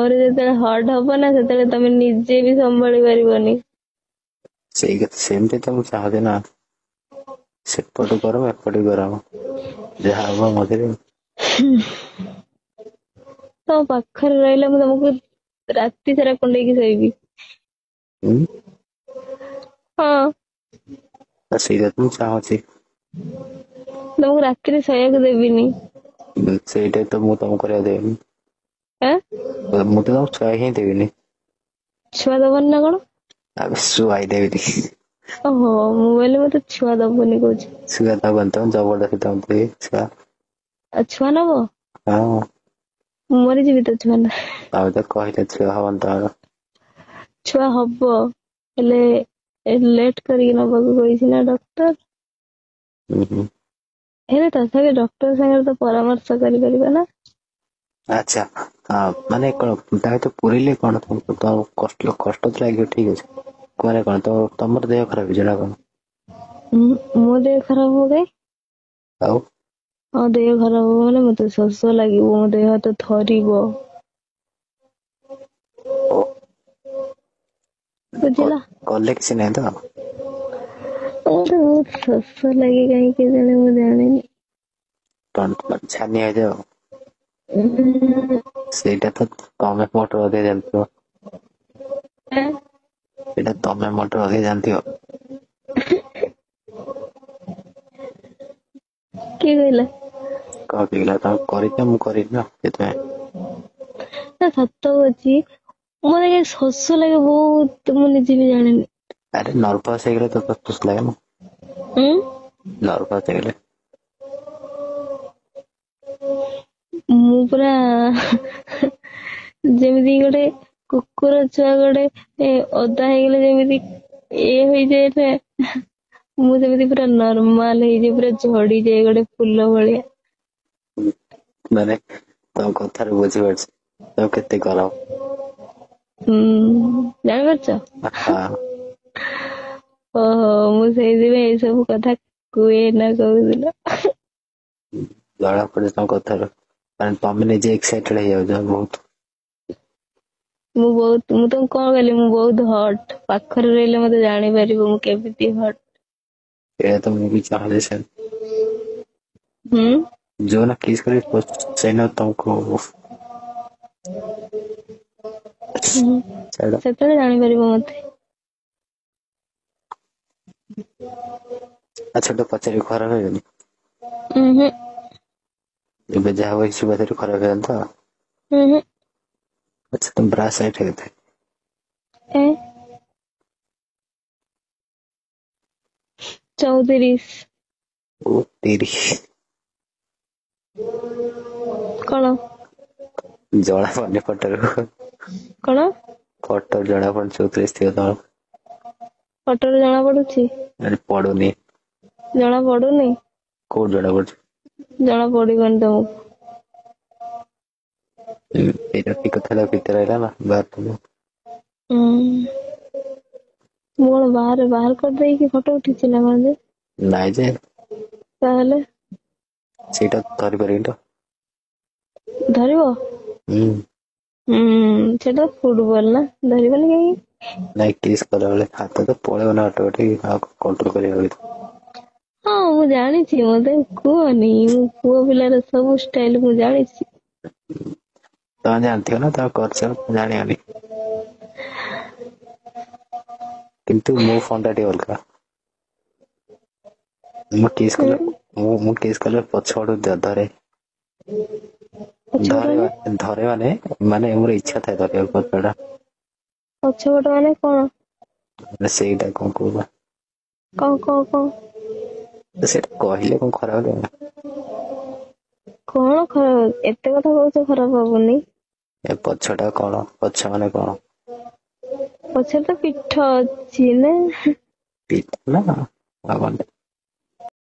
ମୋର ଯେତେବେଳେ ହଟ୍ ହବ ନା ସେତେବେଳେ ତମେ ନିଜେ ବି ସମ୍ଭାଳି ପାରିବନି। ସେଇ କଥା, ସେମିତି ତ ମୁଁ ଚାହୁଁଛି ନା। ସେପଟୁ ଗରମ, ଏପଟୁ ଗରମ, ଯାହା ହବ ମଝିରେ। ତମ ପାଖରେ ରହିଲେ ମୁଁ ତମକୁ ରାତି ସାରା କୁଣ୍ଡେଇକି ଶୋଇବି। ହୁଁ। ହଁ। ସେଇଟା ତ ମୁଁ ଚାହୁଁଛି। ତମକୁ ରାତିରେ ଶୋଇବାକୁ ଦେବିନି। ସେଇଟା ତ ମୁଁ ତମକୁ କରିବାକୁ ଦେବିନି। ଆଁ ମୁଁ ତ ତମକୁ ଶୁଆଇ ହିଁ ଦେବିନି। ଛୁଆ ଦବନି ନା କଣ? ଆବେ ଶୁଆଇ ଦେବିନି। ଓହୋ, ମୁଁ କହିଲି ମତେ ଛୁଆ ଦବନି କହୁଛି। ଛୁଆ ଦବନି ତମେ, ଜବରଦସ୍ତି ତମକୁ ଦେବି ଛୁଆ। ଆଉ ଛୁଆ ନବ? ହଁ। ମୁଁ ମରିଯିବି ତ ଛୁଆ ନା। ତମେ ତ କହିଲେ ଛୁଆ ହବନି ତମର। ଛୁଆ ହବ, ହେଲେ ଲେଟ୍ କରିକି ନବାକୁ କହିଛି ନା ଡକ୍ଟର। ହୁଁ ହୁଁ। ହେଲେ ତଥାପି ଡକ୍ଟର ସାଙ୍ଗରେ ତ ପରାମର୍ଶ କରିପାରିବା ନା। ଆଚ୍ଛା, ମାନେ କଣ ତା ଭିତରେ ପୁରେଇଲେ କଣ ତମକୁ କଷ୍ଟ କଷ୍ଟ ତ ଲାଗିବ, ଠିକ ଅଛି। ମାନେ କଣ ତ ତମର ଦେହ ଖରାପ ହେଇଯିବ ନା କଣ? ମୋ ଦେହ ଖରାପ ହବ କାଇଁ? ଆଉ ହଁ, ଦେହ ଖରାପ ହବ ମାନେ ମତେ ଶୋଷ ଲାଗିବ, ମୋ ଦେହ ହାତ ଥରିବ। ଓ ବୁଝିଲ? କଲେ କିଛି ନାହିଁ ତ? ମତେ ବହୁତ ଶୋଷ ଲାଗେ, କାହିଁକି କେଜାଣି ମୁଁ ଜାଣିନି। ଛାନିଆ ହେଇଯାଅ। ଉଁ, ସେଇଟା ତ ତମେ ମୋଠୁ ଅଧିକା ଜାଣିଥିବ। ଆଁ? ସେଇଟା ତମେ ମୋଠୁ ଅଧିକା ଜାଣିଥିବ। କିଏ କହିଲା? କଣ କହିଲା, ତମେ କରିଛ, ମୁଁ କରିନି ନା ସେଥିପାଇଁ। ନା, ସତ କହୁଛି, ମତେ କାଇଁ ଶୋଷ ଲାଗେ ବହୁତ, ମୁଁ ନିଜେ ବି ଜାଣିନି। ଆରେ ନର୍ଭସ ହେଇଗଲେ ତ ଶୋଷ ଲାଗେ ନା। ଉଁ ନର୍ଭସ ହେଇଗଲେ। ମୁଁ ପୁରା ଯେମିତି ଗୋଟେ କୁକୁର ଛୁଆ ଗୋଟେ ଓଦା ହେଇଗଲେ ଯେମିତି ଇଏ ହେଇଯାଏ ନା, ମୁଁ ସେମିତି ପୁରା ନର୍ମାଲ ହେଇଯାଏ, ପୁରା ଝଡିଯାଏ ଗୋଟେ ଫୁଲ ଭଳିଆ। ମାନେ ତମ କଥାରୁ ବୁଝିପାରୁଛି ତମ କେତେ ଗରମ। ହୁଁ, ଜାଣିପାରୁଛ? ହଁ। ଓହୋ, ମୁଁ ସେଇଥିପାଇଁ ଏଇ ସବୁ କଥା କୁହେ ନା କହୁଥିଲ। ଜଣା ପଡୁଛି ତମ କଥାରୁ, ମାନେ ତମେ ନିଜେ ଏକ୍ସାଇଟେଡ ହେଇଯାଉଛ ବହୁତ। ମୁଁ ବହୁତ, ମୁଁ ତମକୁ କଣ କହିଲି, ମୁଁ ବହୁତ ହଟ୍। ପାଖରେ ରହିଲେ ମତେ ଜାଣିପାରିବ ମୁଁ କେମିତି ହଟ୍। ଏଇଟା ତ ମୁଁ ବି ଚାହୁଁଛି ସେ ହୁଁ। ଯୋଉଦିନ କିସ୍ କରିବି ସେଇଦିନ ତମକୁ ହୁଁ। ଛାଡ। ସେତେବେଳେ ଜାଣିପାରିବ ମତେ। ଆଚ୍ଛା, ଗୋଟେ ପଚାରିବି, ଖରାପ ଭାବିବନି? ଉଁ ହୁଁ। ଏବେ ଯାହା ହବ କିଛି ଖରାପ ହେବନି ତ? ହୁଁ ହୁଁ। ଆଚ୍ଛା, ତମ ବ୍ରା ସାଇଜ କେତେ? ଏ 34। ଓ 30। କଣ? ଜଣା ପଡୁନି ଫଟୋରୁ। କଣ? ଫଟୋ ଜଣା ପଡୁନି 34 ଥିବ ତମର। ଫଟୋରୁ ଜଣା ପଡୁଛି? ଆରେ ପଡୁନି। ଜଣା ପଡୁନି? କୋଉଠି ଜଣା ପଡୁଛି? ଜଣା ପଡିବନି ତମକୁ। ଏଇଟା ଠିକ କଥା ହେଲା, ଭିତରେ ରହିଲା ନା ବାହାରେ। ହୁଁ, ମୁଁ କଣ ବାହାରେ ବାହାର କରିଦେଇକି ଫଟୋ ଉଠେଇଛି ନା କଣ ଯେ? ନାଇଁ ଯେ। ତାହେଲେ? ସେଇଟା ଧରି ପାରିବିନି ତ। ଧରିବ? ହୁଁ। ହୁଁ, ସେଟା ଫୁଟବଲ ନା, ଧରିବନି କାହିଁକି? ନାଇଁ, କିସ୍ କଲାବେଳେ ହାତ ତ ପଳେଇବ ନା ଅଟୋମେଟିକ, ଆଉ କଣ୍ଟ୍ରୋଲ କରିହବ କି? ହଁ, ମୁଁ ଜାଣିଛି, ମତେ କୁହନି, ମୁଁ ପୁଅ ପିଲାର ସବୁ ଷ୍ଟାଇଲ ମୁଁ ଜାଣିଛି। ତମେ ଜାଣିଥିବ ନା, ତମେ କରିଛ, ଜାଣିବନି? କିନ୍ତୁ ମୋ ଫୋନ୍ ଟା ଟିକେ ଅଲଗା। ମୁଁ କିସ୍ କଲେ ହୁଁ। ମୁଁ କିସ୍ କଲେ ପଛ ଆଡୁ ଧରେ। ପଛପଟ ଧରେ। ମାନେ? ଧରେ ମାନେ, ମାନେ ମୋର ଇଚ୍ଛା ଥାଏ ଧରିବାକୁ ପଛଟା। ପଛପଟ ମାନେ କଣ? ମାନେ ସେଇଟା କଣ କହୁଛ? କଣ କଣ କଣ? ସେଇଟା କହିଲେ କଣ ଖରାପ ଲାଗିବ? କଣ ଖରାପ? ଏତେ କଥା କହୁଛ, ଖରାପ ହବନି? ଏ ପଛ ଟା କଣ? ପଛ ମାନେ କଣ? ପଛରେ ତ ପିଠ ଅଛି ନା। ପିଠ ନା ଆଉ କଣ?